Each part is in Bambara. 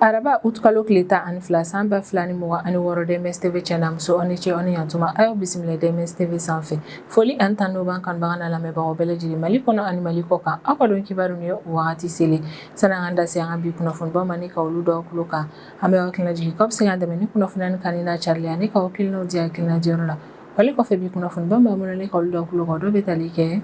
Araba utukalo tile 12 san 2026, DMS TV cɛ n'a muso, aw ni ce, aw ni yantuma. A y'aw bisimila DMS TV sanfɛ. Foli ani tanu b'an kanubaga n'a lamɛnbagaw bɛɛ lajɛlen, Mali kɔnɔ ani Mali kɔ kan. Aw ka don kibaru ni ye, o wagati selen. Sani an da se an ka bi kunnafonibaw ma ni ka olu dɔw tulo kan, an bɛ aw hakilina jigin k'aw bɛ se k'an dɛmɛ ni kunnafoniya nin kanuni n'a carili ani k'aw hakilinaw di hakilina diyɔrɔ la. Wale kɔfɛ, bi kunnafoniba b'an bolo ni ka olu dɔw tulo kan, o dɔw bɛ tali kɛ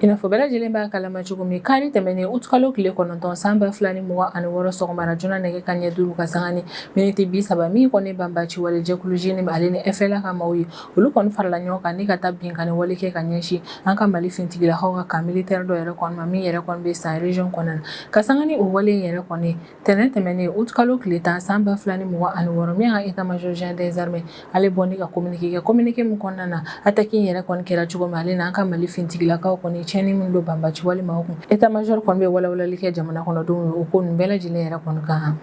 i n'a fɔ bɛɛ lajɛlen b'a kalama cogo min, kari tɛmɛnen utukalo tile 9 san 2026, sɔgɔmara joona nɛgɛ kanɲɛ 5 ka sanga ni miniti 30, min kɔni banbaci wale jɛkulu JNIM ale ni FLA ka maaw ye, olu kɔni farala ɲɔgɔn kan ni ka taa binkanni wale kɛ ka ɲɛsin an ka Mali finitigilakaw ka camp militaire dɔ yɛrɛ kɔni ma, min yɛrɛ kɔni bɛ San région kɔnɔna na. Ka sanga ni o wale in yɛrɛ kɔni, tɛnɛn tɛmɛnen utukalo tile 10 san 2026, min ka état major général des armées, ale bɔ ni ka communiqué kɛ, communiqué min kɔnɔna na, attaque in yɛrɛ kɔni kɛra cogo min, ale n'an ka Mali finitigilakaw kɔni tiɲɛni min don banbaci wale maaw kun, état major kɔni bɛ walawalali kɛ jamana kɔnɔdenw ye o ko ninnu bɛɛ lajɛlen yɛrɛ kɔni kan.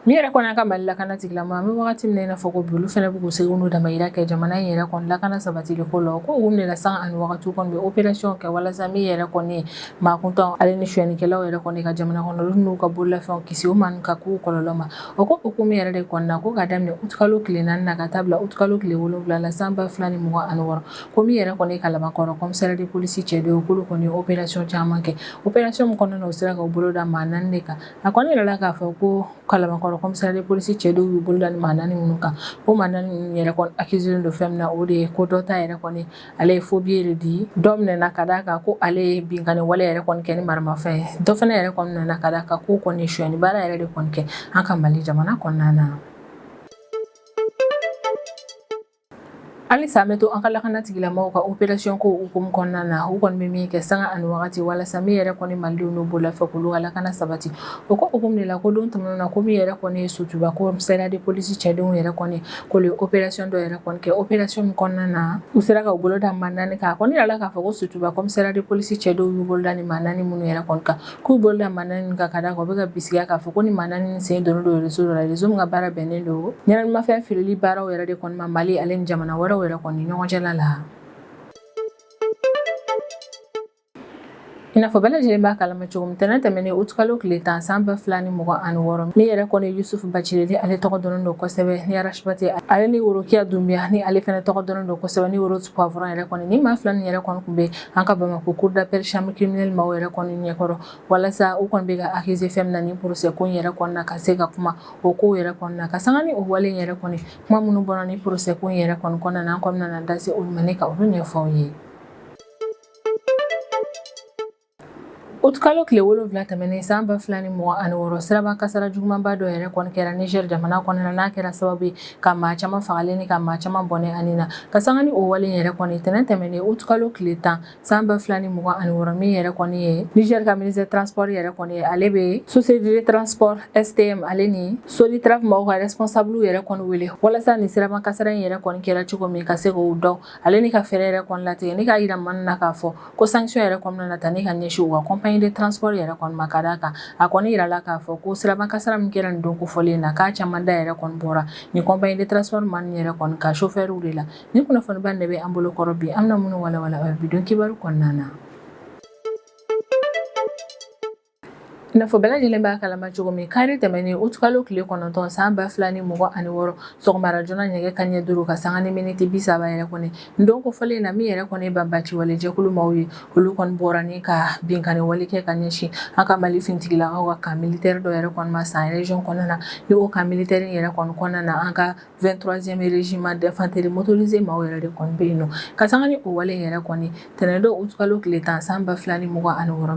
Min yɛrɛ kɔni an ka Mali lakana tigilama, an bɛ wagati min na i n'a fɔ ko bi, olu fana bɛ k'u seko n'u damayira kɛ jamana in yɛrɛ kɔni lakana sabatili ko la. O ko hukumu de la, sanga ani wagati kɔni bɛ opération kɛ walasa min yɛrɛ kɔni ye maa kuntan ale ni sonyɛnikɛlaw yɛrɛ kɔni ka jamana kɔnɔdenw n'u ka bololafɛnw kisi o ma ka k'u kɔlɔlɔ ma. O ko hukumu yɛrɛ de kɔnɔna na, ko ka daminɛ utukalo tile 4 na ka taa bila utukalo tile 7 la san 2026, ko min yɛrɛ kɔni Kalabankɔrɔ commissariat de police cɛdenw, k'olu kɔni opération caman kɛ, opération min kɔnɔna na, u sera ka u bolo da maa 4 de kan. A kɔni yirala k'a fɔ ko Kalabankɔrɔ commissariat de police cɛdenw y'u bolo da ni maa 4 minnu kan, ko maa 4 ninnu yɛrɛ kɔni accusé don fɛn min na, o de ye ko dɔ ta yɛrɛ kɔni, ale ye faux billet de di. Dɔ minɛna ka d'a kan ko ale ye binkanni wale yɛrɛ kɔni kɛ ni maramafɛn ye. Dɔ fana yɛrɛ kɔni minɛna ka d'a kan k'o kɔni sonyɛni baara yɛrɛ de kɔni kɛ an ka Mali jamana kɔnɔna na. Halisa an bɛ to an ka lakana tigilamɔgɔw ka opération ko hukumu kɔnɔna na. U kɔni bɛ min kɛ sanga ani wagati walasa min yɛrɛ kɔni Malidenw n'u bololafɛn k'olu ka lakana sabati, o ko hukumu de la, ko don tɛmɛnenw na, ko min yɛrɛ kɔni ye Sotuba commissariat de police cɛdenw yɛrɛ kɔni, k'olu ye opération dɔ yɛrɛ kɔni kɛ, opération min kɔnɔna na, u sera ka u bolo da maa 4 kan. A kɔni yirala k'a fɔ ko Sotuba commissariat de police cɛdenw y'u bolo da ni maa 4 minnu yɛrɛ kɔni kan, k'u bolo da maa 4 kan ka d'a kan u bɛ ka bisigiya k'a fɔ ko ni maa 4 sen donnen don réseau dɔ la, réseau min ka baara bɛnnen don ɲɛnaminimafɛn feereli baaraw yɛrɛ de kɔni ma Mali ale ni jamana wɛrɛw yɛrɛ kɔni ɲɔgɔn cɛla la. I n'a fɔ bɛɛ lajɛlen b'a kalama cogo min, tɛnɛn tɛmɛnen utukalo tile 10 san 2026, min yɛrɛ kɔni Yusufu Bacile ni ale tɔgɔ dɔnnen don kosɛbɛ ni Ras Bath, ale ni Worokiya Dunbiya ni ale fana tɔgɔ dɔnnen don kosɛbɛ ni Rose Poivron yɛrɛ kɔni, ni maa 2 nin yɛrɛ kɔni tun bɛ an ka Bamakɔ cour d'appel chambre criminelle maaw yɛrɛ kɔni ɲɛkɔrɔ, walasa u kɔni bɛ ka accuser fɛn min na ni procès ko in yɛrɛ kɔnɔna na, ka se ka kuma o kow yɛrɛ kɔnɔna na. Ka sanga ni o wale in yɛrɛ kɔni, kuma minnu bɔra ni procès ko in yɛrɛ kɔni kɔnɔna na, an kɔni nana da se olu ma ne ka olu ɲɛfɔ aw ye. Utukalo tile 7 tɛmɛnen san 2026, siraba kasara jugumanba dɔ yɛrɛ kɔni kɛra Niger jamana kɔnɔna na, n'a kɛra sababu ye ka maa caman fagalen ni ka maa caman bɔnɛ ani na. Ka sanga ni o wale in yɛrɛ kɔni, tɛnɛn tɛmɛnen utukalo tile 10 san 2026, min yɛrɛ kɔni ye Niger ka ministre transport yɛrɛ kɔni ye, ale bɛ société de transport STM ale ni Sonitrave maaw ka responsable yɛrɛ kɔni wele walasa nin siraba kasara in yɛrɛ kɔni kɛra cogo min, ka se k'o dɔn, ale ni ka fɛɛrɛ yɛrɛ kɔni latigɛ ni k'a yira maa na k'a fɔ ko sanction yɛrɛ kɔni na ta ni ka ɲɛsin u ka compagnie de transport yɛrɛ kɔni ma. Ka d'a kan a kɔni yirala k'a fɔ ko siraba kasara min kɛra nin don kofɔlen na, k'a caman da yɛrɛ kɔni bɔra nin compagnie de transport maa nin yɛrɛ kɔni ka chauffeur de la. Ni kunnafoniba de bɛ an bolo kɔrɔ bi, an bɛna minnu walawala bi don kibaru kɔnɔna na. I n'a fɔ bɛɛ lajɛlen b'a kalama cogo min, kari tɛmɛnen utukalo tile 9 san 2026, sɔgɔmara joona nɛgɛ kanɲɛ 5 ka sanga ni miniti 30 yɛrɛ kɔni, nin don kofɔlen na, min yɛrɛ kɔni ye banbaci wale jɛkulu maaw ye, olu kɔni bɔra ni ka binkanni wale kɛ ka ɲɛsin an ka Mali finitigilakaw ka camp militaire dɔ yɛrɛ kɔni ma San région kɔnɔna na. Ni o camp militaire yɛrɛ kɔni kɔnɔna na, an ka 23e régiment d'infanterie motorisée maaw yɛrɛ de kɔni bɛ yen nɔ. Ka sanga ni o wale yɛrɛ kɔni, tɛnɛndon utukalo tile 10 san 2026,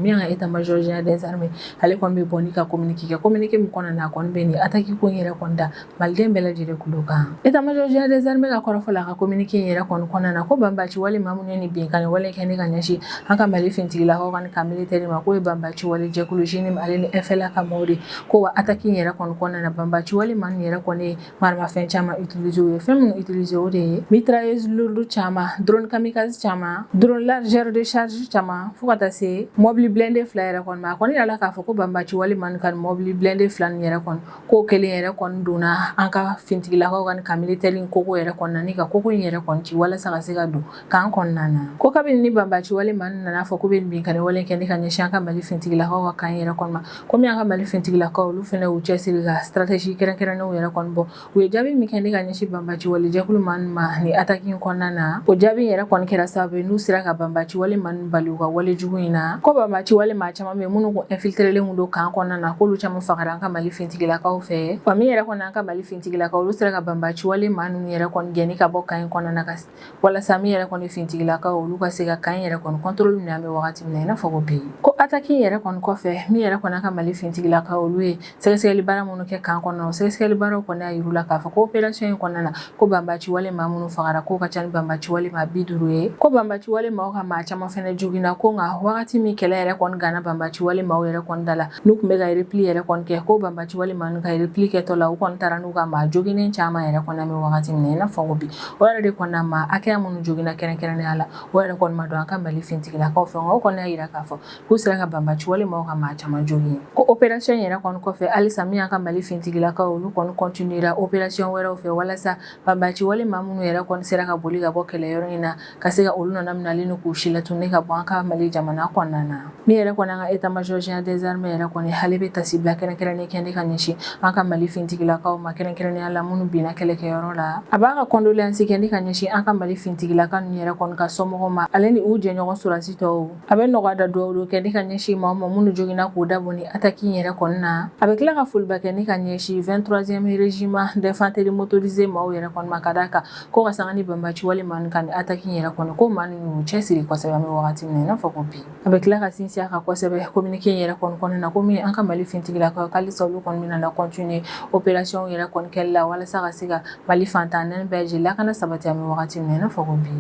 min ka état major général des armées, ale kɔni bɛ bɔ ni ka communiqué kɛ, communiqué min kɔnɔna na, a kɔni bɛ nin attaque ko in yɛrɛ kɔni da Maliden bɛɛ lajɛlen tulo kan. État major général des armées ka kɔrɔfɔ la, a ka communiqué in yɛrɛ kɔni kɔnɔna na, ko banbaci wale maa minnu ye nin binkanni wale kɛ ni ka ɲɛsin an ka Mali finitigilakaw ka camp militaire ma, k'o ye banbaci wale jɛkulu JNIM ale ni FLA ka maaw de. Ko wa attaque in yɛrɛ kɔni kɔnɔna na, banbaci wale maa ninnu yɛrɛ kɔni ye maramafɛn caman utiliser. U ye fɛn minnu utiliser, o de ye mitrailleuse lourde caman, drone kamikaze caman, drone largeur de charge caman, fo ka taa se mobili blindé 2 yɛrɛ kɔni ma. A kɔni yirala k'a fɔ ko ko banbaci wale maa ka mɔbili blindé fila nin yɛrɛ kɔni, k'o kelen yɛrɛ kɔni donna an ka finitigilakaw ka camp militaire in kogo yɛrɛ kɔnɔna ni ka kogo in yɛrɛ kɔni ci walasa ka se ka don camp kɔnɔna na. Ko kabini ni banbaci wale maa nana fɔ k'u bɛ binkanni wale kɛ ni ka ɲɛsin an ka Mali finitigilakaw ka camp yɛrɛ kɔni ma, komi an ka Mali finitigilakaw olu fana y'u cɛsiri ka stratégie kɛrɛnkɛrɛnnenw yɛrɛ kɔni bɔ, u ye jaabi min kɛ ni ka ɲɛsin banbaci wale jɛkulu maa ma ni attaque in kɔnɔna na, o jaabi yɛrɛ kɔni kɛra sababu ye n'u sera ka banbaci wale maa bali u ka wale jugu in na. Ko banbaci wale maa caman bɛ minnu kun infiltrélen don camp kɔnɔna na, k'olu caman fagara an ka Mali finitigilakaw fɛ. Wa min yɛrɛ kɔni an ka Mali finitigilakaw olu sera ka banbaci wale maa ninnu yɛrɛ kɔni gɛnni ka bɔ camp in kɔnɔna na, walasa min yɛrɛ kɔni finitigilakaw olu ka se ka camp in yɛrɛ kɔni contrôle minɛ an bɛ wagati min na i n'a fɔ ko bi. Ko attaque in yɛrɛ kɔni kɔfɛ, min yɛrɛ kɔni an ka Mali finitigilakaw olu ye sɛgɛsɛgɛli baara minnu kɛ camp kɔnɔ, o sɛgɛsɛgɛli baaraw kɔni y'a yir'u la k'a fɔ ko opération in kɔnɔna na, ko banbaci wale maa minnu fagara, k'o ka ca ni banbaci wale maa 50 ye. Ko banbaci wale maaw ka maa caman fɛnɛ joginna. Ko nka wagati min kɛlɛ yɛrɛ kɔni ganna banbaci wale maaw yɛrɛ kɔni da la, n'u tun bɛ ka repli yɛrɛ kɔni kɛ, ko banbaci wale maa ninnu ka repli kɛtɔ la, u kɔni taara n'u ka maa joginnen caman yɛrɛ kɔni an bɛ wagati min na i n'a fɔ ko bi. O yɛrɛ de kɔni maa hakɛya minnu joginna kɛrɛnkɛrɛnnenya la, o yɛrɛ kɔni ma dɔn an ka Mali finitigilakaw fɛ. Nka o kɔni y'a yira k'a fɔ k'u sera ka banbaci wale maaw ka maa caman jogin. Ko opération yɛrɛ kɔni kɔfɛ, halisa min y'an ka Mali finitigilakaw olu kɔni continuera opération wɛrɛw fɛ, walasa banbaci wale maa minnu yɛrɛ kɔni sera ka boli ka bɔ kɛlɛyɔrɔ in na, ka se ka olu nana minɛli ni k'u si latununi ka bɔ an ka Mali jamana kɔnɔna na. Min yɛrɛ kɔni an ka état major général des armées yɛrɛ kɔni hali bɛ tasibila kɛrɛnkɛrɛnnen kɛ ni ka ɲɛsin an ka Mali finitigilakaw ma, kɛrɛnkɛrɛnnenya la minnu binna kɛlɛkɛyɔrɔ la. A b'a ka condoléance kɛ ni ka ɲɛsin an ka Mali finitigilaka ninnu yɛrɛ kɔni ka somɔgɔw ma, ale ni u jɛɲɔgɔn sɔrɔdasi tɔw. A bɛ nɔgɔya da dugawu don kɛ ni ka ɲɛsin maaw ma minnu joginna k'u dabɔ ni attaque in yɛrɛ kɔni na. A bɛ tila ka foliba kɛ ni ka ɲɛsin 23e régiment d'infanterie motorisée maaw yɛrɛ kɔni ma, ka d'a kan ko ka sanga ni banbaci wale maa ka ni attaque in yɛrɛ kɔni, ko maa ninnu y'u cɛsiri kosɛbɛ an bɛ wagati min na i n'a fɔ ko bi. A bɛ tila ka sinsin a kan kosɛbɛ communiqué in yɛrɛ kɔni kɔnɔna na, ko min an ka Mali finitigilakaw k'halisa olu kɔni bɛna na continuer opération yɛrɛ kɔni kɛli la, walasa ka se ka Mali fan 14 bɛɛ lajɛlen lakana sabati an bɛ wagati min na i n'a fɔ ko bi.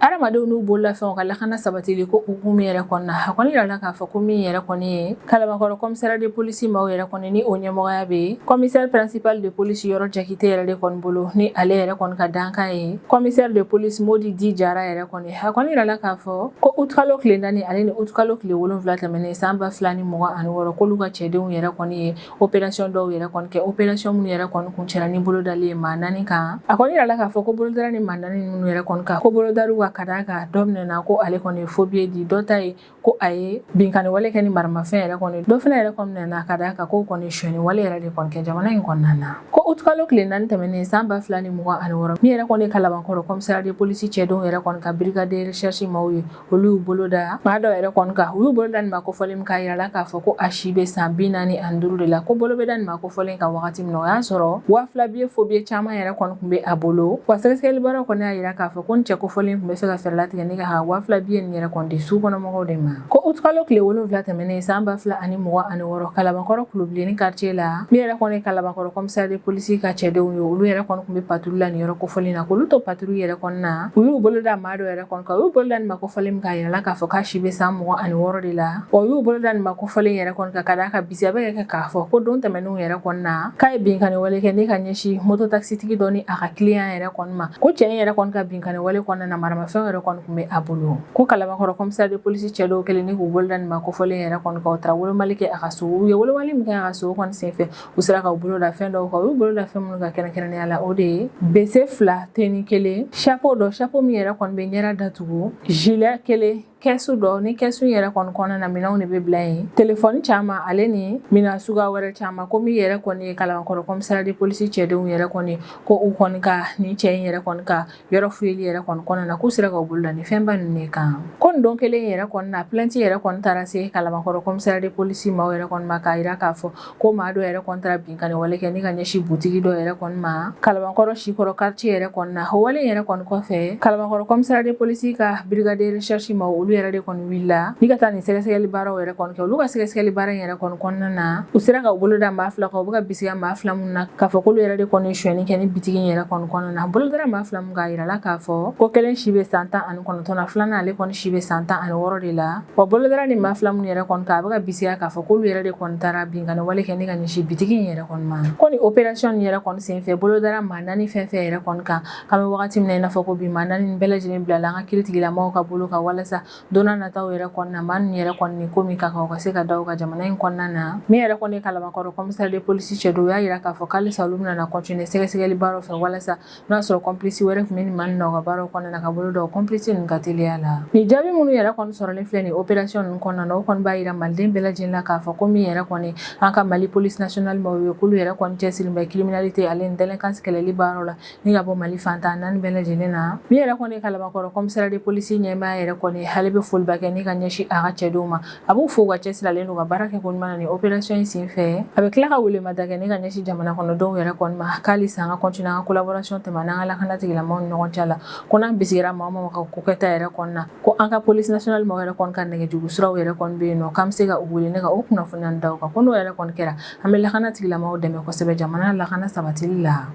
Hadamadenw n'u bololafɛnw ka lakana sabatili ko hukumu yɛrɛ kɔnɔna, a kɔni yirala k'a fɔ ko min yɛrɛ kɔni ye Kalabankɔrɔ commissariat de police maaw yɛrɛ kɔni, ni o ɲɛmɔgɔya bɛ commissaire principal de police Yɔrɔ Jakite yɛrɛ de kɔni bolo, ni ale yɛrɛ kɔni ka dankan ye commissaire de police Modi Di Jara yɛrɛ kɔni. A kɔni yirala k'a fɔ ko utikalo tile 4 ale ni utikalo tile 7 tɛmɛnen san 2026, k'olu ka cɛdenw yɛrɛ kɔni ye opération dɔw yɛrɛ kɔni kɛ, opération minnu yɛrɛ kɔni kuncɛra ni bolodali ye maa 4 kan. A kɔni yirala k'a fɔ ko bolodara ni maa 4 minnu yɛrɛ kɔni kan, ko bolodara ka ka d'a kan dɔ minɛna ko ale kɔni ye faux billet di, dɔ ta ye ko a ye binkanni wale kɛ ni maramafɛn yɛrɛ kɔni, dɔ fana yɛrɛ kɔni minɛna ka d'a kan k'o kɔni sonyɛni wale yɛrɛ de kɔni kɛ jamana in kɔnɔna na. Ko utikalo tile 4 tɛmɛnen san 2026, min yɛrɛ kɔni Kalabankɔrɔ commissariat de police cɛdenw yɛrɛ kɔni ka brigade de recherche maaw ye, olu y'u bolo da maa dɔw yɛrɛ kɔni kan. U y'u bolo da nin maa kofɔlen min kan, a yirala k'a fɔ ko a si bɛ san 45 de la. Ko bolo bɛ da nin maa kofɔlen kan wagati min na, o y'a sɔrɔ 2000 billet faux billet caman yɛrɛ kɔni tun bɛ a bolo. Wa sɛgɛsɛgɛli baaraw kɔni y'a yira k'a fɔ ko nin cɛ kofɔlen tun bɛ fɛ ka fɛɛrɛ latigɛ ni ka 2000 billet nin yɛrɛ kɔni di su kɔnɔmɔgɔw de ma. Ko utikalo tile 7 tɛmɛnen san 2026, Kalabankɔrɔ Kulobilenni quartier la, min yɛrɛ kɔni Kalabankɔrɔ commissariat de police ka cɛdenw ye, olu yɛrɛ kɔni tun bɛ patrouille la nin yɔrɔ kofɔlen na. K'olu to patrouille yɛrɛ kɔni na, u y'u bolo da maa dɔ yɛrɛ kɔni kan. U y'u bolo da nin maa kofɔlen min kan, a yirala k'a fɔ k'a si bɛ san 26 de la. Wa u y'u bolo da nin maa kofɔlen yɛrɛ kɔni kan ka d'a kan bisi a bɛ kɛ k'a fɔ ko don tɛmɛnenw yɛrɛ kɔni na, k'a ye binkanni wale kɛ ni ka ɲɛsin mototaxitigi dɔ ni a ka client yɛrɛ kɔni ma. Ko cɛ in yɛrɛ kɔni ka binkanni wale kɔnɔna na, maramafɛnw yɛrɛ kɔni tun bɛ a bolo. Ko Kalabankɔrɔ commissariat de police cɛ dɔw kɛlen ni k'u bolo da nin maa kofɔlen yɛrɛ kɔni kan, u taara wolomali kɛ a ka so. U ye wolomali min kɛ a ka so kɔni senfɛ, u sera ka u bolo da fɛn dɔw kan. U y'u bolo da fɛn minnu kan kɛrɛnkɛrɛnnenya la, o de ye bese 2, tenue kelen, chapeau dɔ, chapeau min yɛrɛ kɔni bɛ ɲɛda datugu, gilet kelen, kɛsu dɔ, ni kɛsu yɛrɛ kɔni kɔnɔna na minɛnw de bɛ bila yen, telefɔni caman, ale ni minɛn suguya wɛrɛ caman. Ko min yɛrɛ kɔni ye Kalabankɔrɔ commissariat de police cɛdenw yɛrɛ kɔni, ko u kɔni ka nin cɛ in yɛrɛ kɔni ka yɔrɔ fuyeli yɛrɛ kɔni kɔnɔna na, k'u sera ka u bolo da nin fɛnba ninnu de kan. Ko nin don kelen yɛrɛ kɔni na, plainte yɛrɛ kɔni taara se Kalabankɔrɔ commissariat de police maaw yɛrɛ kɔni ma, k'a yira k'a fɔ ko maa dɔ yɛrɛ kɔni taara binkanni wale kɛ ni ka ɲɛsin butigi dɔ yɛrɛ kɔni ma Kalabankɔrɔ Sikɔrɔ quartier yɛrɛ kɔni na. O wale yɛrɛ kɔni kɔfɛ, Kalabankɔrɔ commissariat de police ka brigade de recherche maaw, olu yɛrɛ de kɔni wulila ni ka taa nin sɛgɛsɛgɛli baaraw yɛrɛ kɔni kɛ. Olu ka sɛgɛsɛgɛli baara in yɛrɛ kɔni kɔnɔna na, u sera ka u bolo da maa 2 kan, u bɛ ka bisigiya maa 2 minnu na k'a fɔ k'olu yɛrɛ de kɔni sonyɛni kɛ ni bitigi in yɛrɛ kɔni kɔnɔna na. Bolo dara maa 2 min kan, a yirala k'a fɔ ko kelen si bɛ san 19 na, filanan ale kɔni si bɛ san 16 de la. Wa bolo dara ni maa 2 minnu yɛrɛ kɔni kan, a bɛ ka bisigiya k'a fɔ k'olu yɛrɛ de kɔni taara binkanni wale kɛ ni ka ɲɛsin bitigi in yɛrɛ kɔni ma. Ko ni opération nin yɛrɛ kɔni senfɛ, bolo dara maa 4 fɛn fɛn yɛrɛ kɔni kan, k'an bɛ wagati min na i n'a fɔ ko bi, maa 4 bɛɛ lajɛlen bilala an ka kiiritigilamaw ka bolo kan walasa Don nataw yɛrɛ kɔnɔna, maa ninnu yɛrɛ kɔni ko min ka kan, o ka se ka da u kan jamana in kɔnɔna na. Min yɛrɛ kɔni Kalabankɔrɔ commissaire de police cɛ dɔw y'a jira k'a fɔ k'alisa olu bɛna continuer sɛgɛsɛgɛli baaraw fɛ, walasa n'a sɔrɔ complice wɛrɛ tun bɛ nin maa ninnu na u ka baaraw kɔnɔna na, ka bolo da o complice ninnu ka teliya la. Nin jaabi minnu yɛrɛ kɔni sɔrɔlen filɛ nin opération ninnu kɔnɔna na, o kɔni b'a jira maliden bɛɛ lajɛlen la k'a fɔ ko min yɛrɛ kɔni an ka Mali police nationale maaw ye, k'olu yɛrɛ kɔni cɛsirilen bɛ criminalité ale ni délinquance kɛlɛli baaraw la ni ka bɔ Mali fan 14 bɛɛ lajɛlen na. Min yɛrɛ kɔni Kalabankɔrɔ commissariat de police ɲɛmaa yɛrɛ kɔni, ale bɛ foliba kɛ ni ka ɲɛsin a ka cɛdenw ma. A b'u fo u ka cɛsirilen n'u ka baara kɛ ko ɲuman na ni opération in senfɛ. A bɛ tila ka welemada kɛ ni ka ɲɛsin jamana kɔnɔdenw yɛrɛ kɔni ma, k'alisa an ka continuer an ka collaboration tɛmɛ n'an ka lakana tigilamaaw ni ɲɔgɔn cɛ la, ko n'an bisigira maa o maa ka ko kɛta yɛrɛ kɔni na, ko an ka police nationale maaw yɛrɛ kɔni ka nɛgɛjuru siraw yɛrɛ kɔni bɛ yen nɔ, k'an bɛ se ka u wele ne ka o kunnafoniya da u kan, ko n'o yɛrɛ kɔni kɛra, an bɛ lakana tigilamaaw dɛmɛ kosɛbɛ jamana lakana sabatili la.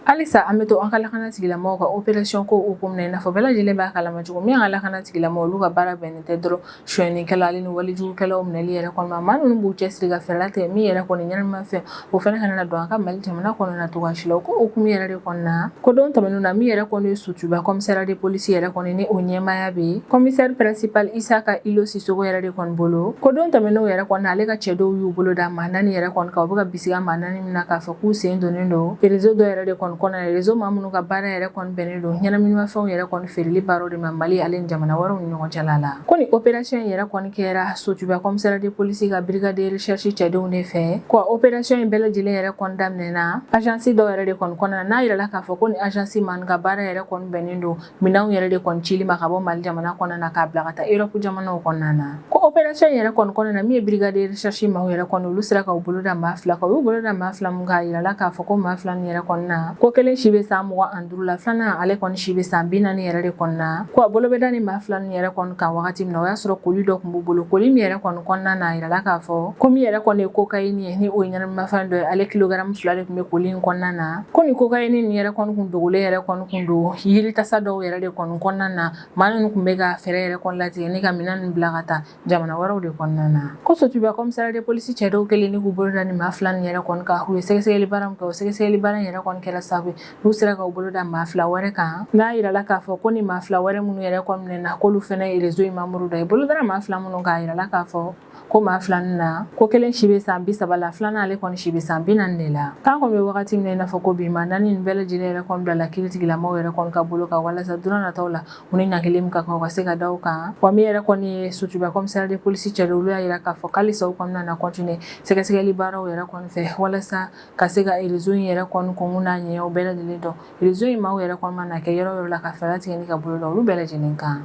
Halisa an bɛ to an ka lakana tigilamaaw ka opération ko hukumu na. I n'a fɔ bɛɛ lajɛlen b'a kalama cogo min, an ka lakana tigilamaaw, olu ka baara bɛnnen tɛ dɔrɔn sonyɛnikɛla ale ni walejugukɛlaw minɛli yɛrɛ kɔni ma. Maa ninnu b'u cɛsiri ka fɛɛrɛ latigɛ min yɛrɛ kɔni ɲɛnamafɛn, o fana kana na don an ka Mali jamana kɔnɔna na cogoya si la. O ko hukumu yɛrɛ de kɔnɔna, ko don tɛmɛnenw na, min yɛrɛ kɔni ye Sotuba commissariat de police yɛrɛ kɔni, ni o ɲɛmaaya bɛ commissaire principal Isaka Ilo Sisoko yɛrɛ de kɔni bolo, ko don tɛmɛnenw yɛrɛ kɔni, ale ka cɛdenw y'u bolo da maa 4 yɛrɛ kɔni kan. U bɛ ka bisiga maa 4 min na k'a fɔ k'u sen donnen don réseau dɔ yɛrɛ de kɔni kɔnɔna na, réseau maa minnu ka baara yɛrɛ kɔni bɛnnen don ɲɛnaminimafɛnw yɛrɛ kɔni feereli baaraw de ma Mali ale ni jamana wɛrɛw ni ɲɔgɔn cɛla la. Ko ni opération in yɛrɛ kɔni kɛra Sotuba commissariat de police ka brigade de recherche cɛdenw de fɛ. Ko opération in bɛɛ lajɛlen yɛrɛ kɔni daminɛna agence dɔw yɛrɛ de kɔni kɔnɔna na. N'a yirala k'a fɔ ko ni agence maa ka baara yɛrɛ kɔni bɛnnen don minɛnw yɛrɛ de kɔni cili ma ka bɔ Mali jamana kɔnɔna na k'a bila ka taa Europe jamanaw kɔnɔna na. Ko opération yɛrɛ kɔni kɔnɔna na, min ye brigade de recherche maaw yɛrɛ kɔni, olu sera ka u bolo da maa 2 kan. U y'u bolo da maa 2 mun kan, a yirala k'a fɔ ko maa 2 nin yɛrɛ kɔni na, ko kelen si bɛ san 25 la, filanan ale kɔni si bɛ san 40 yɛrɛ de kɔni na. Ko a bolo bɛ da ni maa 2 nin yɛrɛ kɔni kan wagati min na, o y'a sɔrɔ colis dɔ tun b'u bolo. Colis min yɛrɛ kɔni kɔnɔna na, a yirala k'a fɔ ko min yɛrɛ kɔni ye cocaïne ye, ni o ye ɲɛnaminimafɛn dɔ ye, ale kilogramme 2 de tun bɛ colis in kɔnɔna na. Ko ni cocaïne nin yɛrɛ kɔni kun dogolen yɛrɛ kɔni kun don yiritasa dɔw yɛrɛ de kɔni kɔnɔna na. Maa ninnu tun bɛ ka fɛɛrɛ yɛrɛ kɔni latigɛ ni ka minɛn ninnu bila ka taa jamana wɛrɛw de kɔnɔna na. Ko Sotuba commissariat de police cɛdɔw kɛlen ni k'u bolo da ni maa 2 nin yɛrɛ kɔni kan, u ye sɛgɛsɛgɛli baara min kɛ, o sɛgɛsɛgɛli baara in yɛrɛ kɔni kɛra sababu ye n'u sera ka u bolo da maa 2 wɛrɛ kan. N'a yirala k'a fɔ ko ni maa 2 wɛrɛ minnu yɛrɛ kɔni minɛna, k'olu fana ye réseau in membre dɔ ye. Bolo dara maa 2 minnu kan, a yirala k'a fɔ ko maa 2 nin na, ko kelen si bɛ san 30 la, filanan ale kɔni si bɛ san 40 de la. K'an kɔni bɛ wagati min na i n'a fɔ ko bi, maa 4 nin bɛɛ lajɛlen yɛrɛ kɔni bilala kiiritigilamaw yɛrɛ kɔni ka bolo kan, walasa don nataw la, u ni ɲangili min ka kan, u ka se ka da u kan. Wa min yɛrɛ kɔni ye Sotuba commissariat de police cɛ, olu y'a jira k'a fɔ k'alisa u kɔni nana continuer sɛgɛsɛgɛli baaraw yɛrɛ kɔni fɛ, walasa ka se ka réseau in yɛrɛ kɔni kunkun n'a ɲɛw bɛɛ lajɛlen dɔn. Réseau in maaw yɛrɛ kɔni mana kɛ yɔrɔ o yɔrɔ la, ka fɛɛrɛ tigɛ ni ka bolo da olu bɛɛ lajɛlen kan.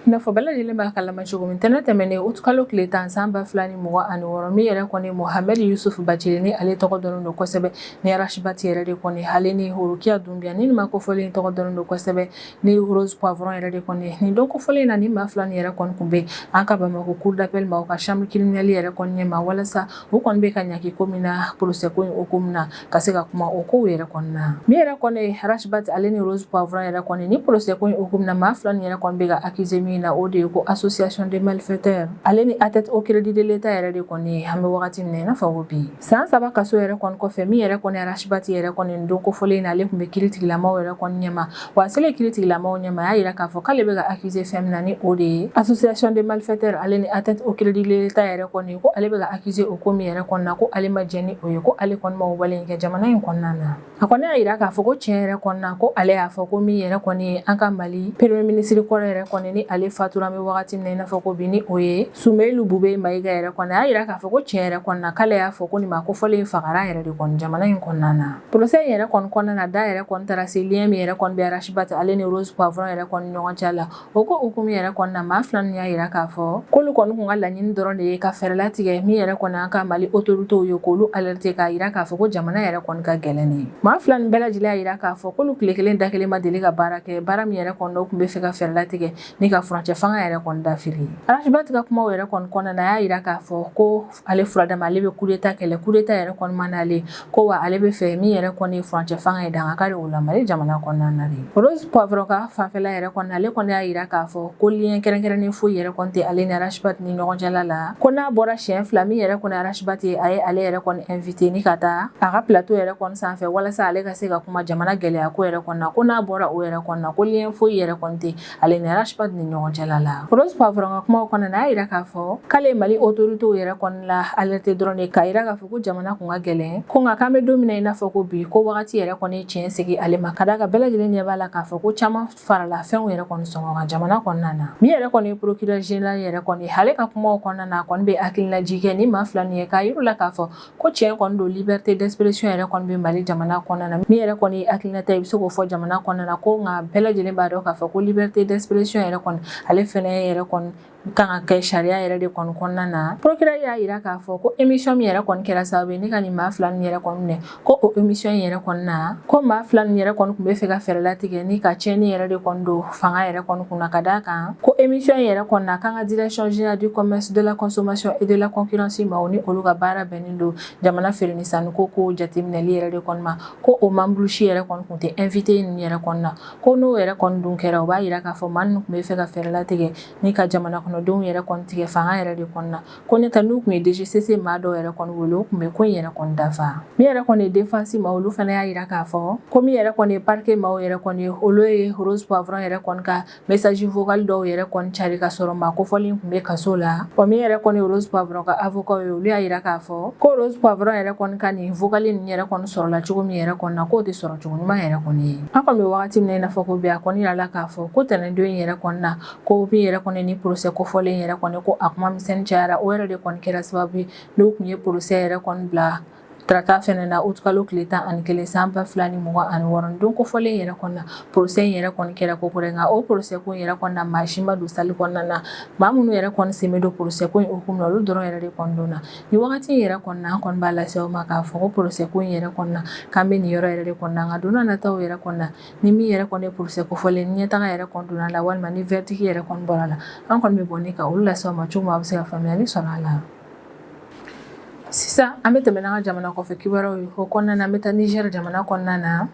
I n'a fɔ bɛɛ lajɛlen b'a kalama cogo min, tɛnɛ tɛmɛnen utukalo tile 10 san 2026, min yɛrɛ kɔni Mohamed Yusuf Bacili, ni ale tɔgɔ dɔnnen don kosɛbɛ ni Ras Bath yɛrɛ de kɔni, ale ni Rokia Dunbiya, ni maa kofɔlen tɔgɔ dɔnnen don kosɛbɛ ni Rose Poivron yɛrɛ de kɔni. Nin don kofɔlen na, ni maa 2 nin yɛrɛ kɔni tun bɛ an ka Bamakɔ cour d'appel maaw ka chambre criminelle yɛrɛ kɔni ɲɛma, walasa u kɔni bɛ ka ɲangi ko min na, procès ko in hukumu na, ka se ka kuma o kow yɛrɛ kɔni na. Min yɛrɛ kɔni Ras Bath ale ni Rose Poivron yɛrɛ kɔni, ni procès ko in hukumu na, maa 2 nin yɛrɛ kɔni bɛ ka accuser min na, o de ye ko association de malfaiteurs ale ni atteinte au crédit de l'État yɛrɛ de kɔni. An bɛ wagati min na i n'a fɔ ko bi, san 3 kaso yɛrɛ kɔni kɔfɛ, min yɛrɛ kɔni Ras Bath yɛrɛ kɔni, don kofɔlen na, ale tun bɛ kiiritigilamaw yɛrɛ kɔni ɲɛma. Wa a selen kiiritigilamaw ɲɛma, a y'a jira k'a fɔ k'ale bɛ ka accuser fɛn min na, ni o de ye association de malfaiteurs ale ni atteinte au crédit de l'État yɛrɛ kɔni, ko ale bɛ ka accuser o ko min yɛrɛ kɔni na, ko ale ma jɛn ni o ye, ko ale kɔni ma o wale in kɛ jamana in kɔnɔna na. A kɔni y'a jira k'a fɔ ko tiɲɛ yɛrɛ kɔni na, ko ale y'a fɔ ko min yɛrɛ kɔni ye an ka Mali premier ministre kɔrɔ yɛrɛ kɔni, ni ale fatura an bɛ wagati min na i n'a fɔ ko bi, ni o ye Soumeylou Boubèye Maïga yɛrɛ kɔni, a y'a jira k'a fɔ ko tiɲɛ yɛrɛ kɔni na, k'ale y'a fɔ ko nin maa kofɔlen fagara yɛrɛ de kɔni jamana in kɔnɔna na. Procès in yɛrɛ kɔni kɔnɔna na, da yɛrɛ kɔni taara se lien min yɛrɛ kɔni bɛ Ras Bath ale ni Rose Poivron yɛrɛ kɔni ɲɔgɔn cɛ la. O ko hukumu yɛrɛ kɔni na, maa 2 ninnu y'a jira k'a fɔ k'olu kɔni kun ka laɲini dɔrɔn de ye ka fɛɛrɛ latigɛ min yɛrɛ kɔni an ka Mali autorités ye, k'olu alerter k'a jira k'a fɔ ko jamana yɛrɛ kɔni ka gɛlɛn. Ni maa 2 nin bɛɛ lajɛlen y'a jira k'a fɔ k'olu tile kelen da kelen ma deli ka baara kɛ, baara min yɛrɛ kɔni n'o tun bɛ fɛ ka fɛɛrɛ latigɛ ni ka furancɛ fanga yɛrɛ kɔni dafiri. Ras Bath ka kumaw yɛrɛ kɔni kɔnɔna na, a y'a jira k'a fɔ ko ale furadama ale bɛ coup d'état kɛlɛ, coup d'état yɛrɛ kɔni man d'ale, ko wa ale bɛ fɛ min yɛrɛ kɔni ye furancɛ fanga ye, danga kari o la Mali jamana kɔnɔna na de. Rose Poivron ka fanfɛla yɛrɛ kɔni, ale kɔni y'a jira k'a fɔ ko lien kɛrɛnkɛrɛnnen foyi yɛrɛ kɔni tɛ ale ni Ras Bath ni ɲɔgɔn cɛla la, ko n'a bɔra siɲɛ 2 min yɛrɛ kɔni Ras Bath ye, a ye ale yɛrɛ kɔni invité ni ka taa a ka plateau yɛrɛ kɔni sanfɛ walasa ale ka se ka kuma jamana gɛlɛya ko yɛrɛ kɔni na, ko n'a bɔra o yɛrɛ kɔni na, ko lien foyi yɛrɛ kɔni tɛ ale ni Ras Bath ni ɲɔgɔn cɛla la. Rose Poivron ka kumaw kɔnɔna na, a y'a jira k'a fɔ k'ale ye Mali autorités yɛrɛ kɔni la alerte dɔrɔn de, k'a jira k'a fɔ ko jamana kun ka gɛlɛn, ko nka k'an bɛ don min na i n'a fɔ ko bi, ko wagati yɛrɛ kɔni ye tiɲɛ segin ale ma, ka d'a kan bɛɛ lajɛlen ɲɛ b'a la k'a fɔ ko caman farala fɛnw yɛrɛ kɔni sɔngɔ kan jamana kɔnɔna na. Min yɛrɛ kɔni ye procureur général yɛrɛ kɔni, ale ka kumaw kɔnɔna na, a kɔni bɛ hakililajigin kɛ ni maa 2 nin ye, k'a yir'u la k'a fɔ ko tiɲɛ kɔni don, liberté d'expression yɛrɛ kɔni bɛ Mali jamana kɔnɔna na. Min yɛrɛ kɔni ye hakilinata ye, i bɛ se k'o fɔ jamana kɔnɔna na, ko nka bɛɛ lajɛlen b'a dɔn k'a fɔ ko liberté d'expression yɛrɛ kɔni, ale fɛnɛ yɛrɛ kɔni kan ka kɛ sariya yɛrɛ de kɔni kɔnɔna na. Procureur y'a jira k'a fɔ ko émission min yɛrɛ kɔni kɛra sababu ye ne ka nin maa 2 nin yɛrɛ kɔni minɛ, ko o émission in yɛrɛ kɔni na, ko maa 2 nin yɛrɛ kɔni tun bɛ fɛ ka fɛɛrɛ latigɛ ni ka tiɲɛni yɛrɛ de kɔni don fanga yɛrɛ kɔni kunna, ka d'a kan ko émission in yɛrɛ kɔni na, k'an ka direction générale du commerce, de la consommation et de la concurrence maaw ni olu ka baara bɛnnen don jamana feere ni sanniko ko jateminɛli yɛrɛ de kɔni ma, ko o membre si yɛrɛ kɔni tun tɛ invité ninnu yɛrɛ kɔni na, ko n'o yɛrɛ kɔni dun kɛra, o b'a jira k'a fɔ maa ninnu tun bɛ fɛ ka fɛɛrɛ latigɛ ni ka jamana kɔnɔdenw yɛrɛ kɔni tigɛ fanga yɛrɛ de kɔni na, ko ne ta n'u tun ye DGCC maa dɔw yɛrɛ kɔni wele, o tun bɛ ko in yɛrɛ kɔni dafa. Min yɛrɛ kɔni ye défense ma, olu fana y'a jira k'a fɔ ko min yɛrɛ kɔni ye parquet maaw yɛrɛ kɔni ye, olu ye Rose Poivron yɛrɛ kɔni ka message vocal dɔw yɛrɛ kɔni cari ka sɔrɔ maa kofɔlen tun bɛ kaso la. Wa min yɛrɛ kɔni ye Rose Poivron ka avocat ye, olu y'a jira k'a fɔ ko Rose Poivron yɛrɛ kɔni ka nin vocal nin yɛrɛ kɔni sɔrɔla cogo min yɛrɛ kɔni na, k'o tɛ sɔrɔ cogo ɲuman yɛrɛ kɔni ye. An kɔni bɛ wagati min na i n'a fɔ ko bi, a kɔni yirala k'a fɔ ko tɛnɛndon in yɛrɛ kɔni na, ko min yɛrɛ kɔni ni procès kofɔlen yɛrɛ kɔni, ko a kuma misɛnnin cayara, o yɛrɛ de kɔni kɛra sababu ye n'o tun ye procès yɛrɛ kɔni bila tarata fɛnɛ na, utukalo tile 11 san 2026. Don kofɔlen yɛrɛ kɔni na, procès in yɛrɛ kɔni kɛra ko kura, nka o procès ko in yɛrɛ kɔni na, maa si ma don salle kɔnɔna na. Maa minnu yɛrɛ kɔni sen bɛ don procès ko in hukumu na, olu dɔrɔn yɛrɛ de kɔni donna. Nin wagati in yɛrɛ kɔni na, an kɔni b'a lase aw ma k'a fɔ ko procès ko in yɛrɛ kɔni na, k'an bɛ nin yɔrɔ yɛrɛ de kɔni na, nka don n'a nataw yɛrɛ kɔni na, ni min yɛrɛ kɔni ye procès kofɔlen ɲɛtaga yɛrɛ kɔni donna la, walima ni verdict yɛrɛ kɔni bɔra la, an kɔni bɛ bɔ ni ka olu lase aw ma cogo min, a bɛ se ka faamuyali sɔrɔ a la. Sisan an bɛ tɛmɛ n'an ka jamana kɔfɛ kibaruyaw ye. O kɔnɔna na, an bɛ taa Niger jamana kɔnɔna na.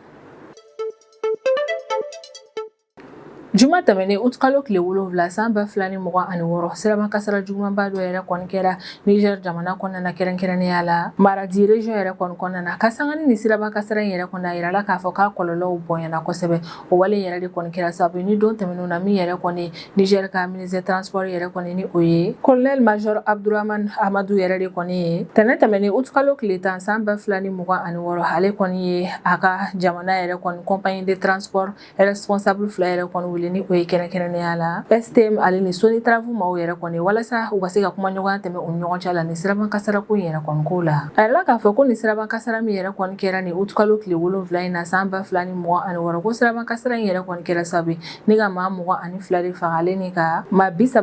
Juma tɛmɛnen, utukalo tile 7 san 2026, siraba kasara jugumanba dɔ yɛrɛ kɔni kɛra Niger jamana kɔnɔna na, kɛrɛnkɛrɛnnenya la Maradi région yɛrɛ kɔni kɔnɔna na. Ka sanga ni nin siraba kasara in yɛrɛ kɔni, a yirala k'a fɔ k'a kɔlɔlɔw bonyana kosɛbɛ. O wale yɛrɛ de kɔni kɛra sababu ye ni don tɛmɛnenw na, min yɛrɛ kɔni Niger ka ministre transport yɛrɛ kɔni, ni o ye colonel major Abdourahamane Amadou yɛrɛ de kɔni ye, tɛnɛn tɛmɛnen utukalo tile 10 san 2026, ale kɔni ye a ka jamana yɛrɛ kɔni compagnie de transport responsable 2 yɛrɛ kɔni wele, ni o ye kɛrɛnkɛrɛnnenya la STM ale ni Sonitrav maaw yɛrɛ kɔni, walasa u ka se ka kuma ɲɔgɔnya tɛmɛ u ni ɲɔgɔn cɛ la nin siraba kasara ko in yɛrɛ kɔni ko la. A yirala k'a fɔ ko nin siraba kasara min yɛrɛ kɔni kɛra nin utukalo tile 7 in na san 2026, ko siraba kasara in yɛrɛ kɔni kɛra sababu ye ni ka maa 22 de faga, ale ni ka maa 37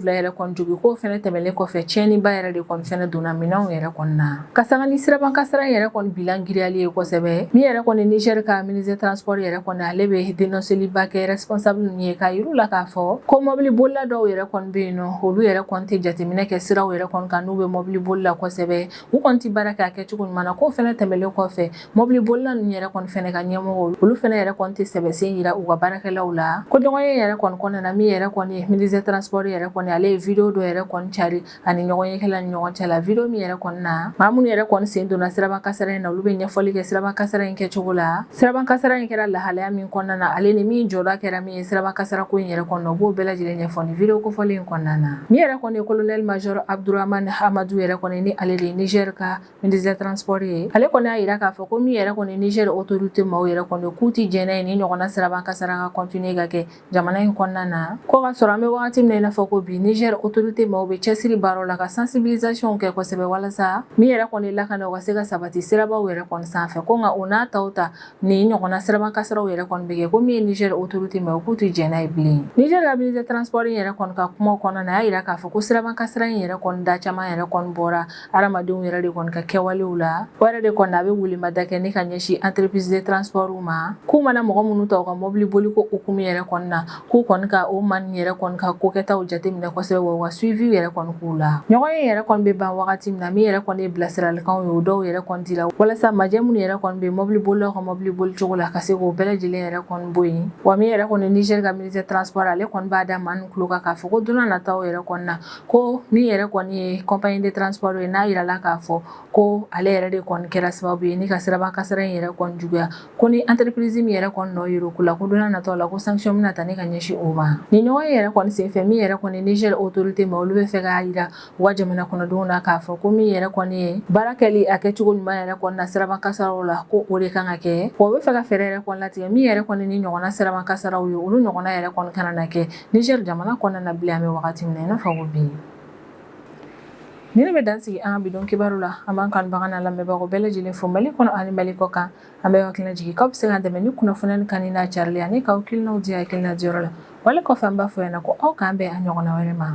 yɛrɛ kɔni jogin. K'o fɛnɛ tɛmɛlen kɔfɛ, tiɲɛniba yɛrɛ de kɔni fɛnɛ donna minɛnw yɛrɛ kɔni na. Ka sanga ni siraba kasara in yɛrɛ kɔni bilan giriyali ye kosɛbɛ, min yɛrɛ kɔni Niger ka ministre transport yɛrɛ kɔni, ale bɛ dénonceliba kɛ responsable ninnu ye, k'a yir'u la k'a fɔ ko mobili bolila dɔw yɛrɛ kɔni bɛ yen nɔ, olu yɛrɛ kɔni tɛ jateminɛ kɛ siraw yɛrɛ kɔni kan n'u bɛ mobili boli la kosɛbɛ, u kɔni tɛ baara kɛ a kɛcogo ɲuman na. K'o fɛnɛ tɛmɛlen kɔfɛ, mobili bolila ninnu yɛrɛ kɔni fɛnɛ ka ɲɛmɔgɔw, olu fɛnɛ yɛrɛ kɔni tɛ sɛbɛsen yira u ka baarakɛlaw la. Ko ɲɔgɔnye yɛrɛ kɔni kɔnɔna na, min yɛrɛ kɔni ye ministre transport yɛrɛ kɔni, ale ye vidéo dɔ yɛrɛ kɔni cari ani ɲɔgɔnyekɛla ni ɲɔgɔn cɛ la. Vidéo min yɛrɛ kɔni na, maa minnu yɛrɛ kɔni sen donna siraba kasara in na, olu bɛ ɲɛfɔli kɛ siraba kasara in kɛcogo la, siraba kasara in kɛra lahalaya min kɔnɔna na, ale ni min jɔda kɛra min ye siraba kasara ko in yɛrɛ kɔnɔ, u b'o bɛɛ lajɛlen ɲɛfɔ nin vidéo kofɔlen in kɔnɔna na. Min yɛrɛ kɔni ye colonel major Abdourahamane Amadou yɛrɛ kɔni, ni ale de ye Niger ka ministre transport ye, ale kɔni y'a yira k'a fɔ ko min yɛrɛ kɔni Niger autorité maaw yɛrɛ kɔni, k'u ti jɛn n'a ye ni ɲɔgɔnna siraba kasara ka continuer ka kɛ jamana in kɔnɔna na. Ko ka sɔrɔ an bɛ wagati min na i n'a fɔ ko bi, Niger autorité maaw bɛ cɛsiri baaraw la ka sensibilisation kɛ kosɛbɛ walasa min yɛrɛ kɔni lakana, o ka se ka sabati sirabaw yɛrɛ kɔni sanfɛ. Ko nka o n'a taw ta, nin ɲɔgɔnna siraba kasaraw yɛrɛ kɔni bɛ kɛ, ko min ye Niger autorité maaw, k'u tɛ jɛn n'a ye bilen. Niger ka ministre des transports in yɛrɛ kɔni ka kuma kɔnɔna na, a y'a jira k'a fɔ ko siraban kasara in yɛrɛ kɔni da caman yɛrɛ kɔni bɔra hadamadenw yɛrɛ de kɔni ka kɛwalew la. O yɛrɛ de kɔni a bɛ welemada kɛ ni ka ɲɛsin entreprise de transport ma, k'u mana mɔgɔ minnu ta u ka mobili boli ko hukumu yɛrɛ kɔni na, k'u kɔni ka o maa yɛrɛ kɔni ka kokɛtaw jateminɛ kosɛbɛ, wa u ka suivi yɛrɛ kɔni k'u la. Ɲɔgɔnye yɛrɛ kɔni bɛ ban wagati min na, min yɛrɛ kɔni ye bilasiralikanw ye, o dɔw yɛrɛ kɔni dira walasa majɛ minnu yɛrɛ kɔni bɛ mobili bolilaw ka mobili boli cogo la, ka se k'o bɛɛ lajɛlen yɛrɛ kɔni bɔ yen. Wa min yɛrɛ kɔni Niger ka ministre des transports, ale kɔni b'a da maa ninnu tulo kan k'a fɔ ko don nataw yɛrɛ kɔni na, ko min yɛrɛ kɔni ye compagnie de transport ye, n'a yirala k'a fɔ ko ale yɛrɛ de kɔni kɛra sababu ye ni ka siraban kasara in yɛrɛ kɔni juguya, ko ni entreprise min yɛrɛ kɔni nɔ yer'o ko la, ko don nataw la, ko sanction bɛna ta ni ka ɲɛsin o ma. Ni ɲɔgɔnye yɛrɛ kɔni senfɛ, min yɛrɛ kɔni Niger autorité ma, olu bɛ fɛ k'a yira u ka jamana kɔnɔdenw na k'a fɔ ko min yɛrɛ kɔni ye baara kɛli a kɛcogo ɲuman yɛrɛ kɔni na siraban kasaraw la, ko o de kan ka kɛ. Wa u bɛ fɛ ka fɛɛrɛ yɛrɛ kɔni latigɛ min yɛrɛ kɔni ni ɲɔgɔnna siraban kasaraw ye, olu ɲɔgɔnna yɛrɛ kɔni kana na kɛ Niger jamana kɔnɔna na bilen an bɛ wagati min na i n'a fɔ ko bi. Nin de bɛ dan sigi an ka bi don kibaru la. An b'an kanubaga n'a lamɛnbagaw bɛɛ lajɛlen fo Mali kɔnɔ ani Mali kɔ kan. An bɛ hakilina jigin k'aw bɛ se k'an dɛmɛ ni kunnafoniya nin kanuni n'a carili ani k'aw hakilinaw di hakilina diyɔrɔ la. Wale kɔfɛ, an b'a fɔ ɲɛna ko aw k'an bɛn a ɲɔgɔnna wɛrɛ ma.